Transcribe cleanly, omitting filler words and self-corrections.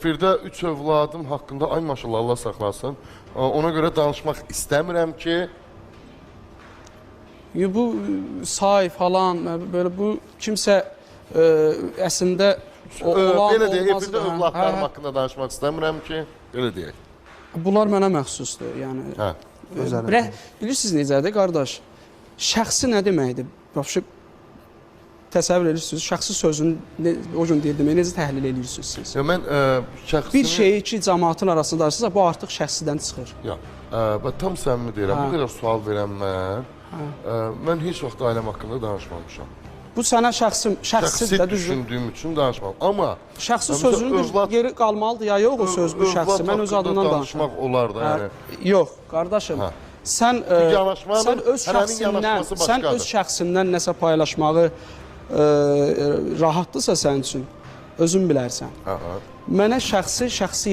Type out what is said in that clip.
Efirdə üç övladım haqqında, ay maşallah, Allah saxlasın. Ona görə danışmaq istəmirəm ki, Yo, bu say falan belə bu kimsə əslində o, olan belə deyək, olmaz efirdə da, hə, övladlarım hə, haqqında danışmaq istəmirəm ki, belə deyək. Bunlar mənə məxsusdur. Yəni Hə. Özəl. Bilirsiniz necədir qardaş? Şəxsi nə deməkdir? Vəbşi təsəvvür edirsiniz, şəxsi sözünü o gün deyirdim, necə təhlil edirsiniz siz? Ya mən şəxsini Bir şeyi ki, cəmaatın arasında danışırsa, bu artıq şəxsidən çıxır. Ya, bax tam səmimi deyirəm, Hə. bu qədər sual verən mən, mən heç vaxt ailəm haqqında danışmamışam. Bu sənə şəxsi Şəxsi şəxsidir də düzdür. düşündüyüm üçün danışmam. Amma Şəxsi Məsələn, sözünün bir yeri qalmalıdır ya yox o söz bu şəxsi. övlad Mən öz haqqında adımdan danışıram. danışmaq olar da, Hə, yəni. yox, qardaşım. Hə. Sən yanaşmanın, sən öz hərənin şəxsindən, yanaşması sən öz başqadır. şəxsindən nəsə paylaşmağı rahatdırsa sənin üçün, özün bilərsən. Hə, hə. Mənə şəxsi şəxsi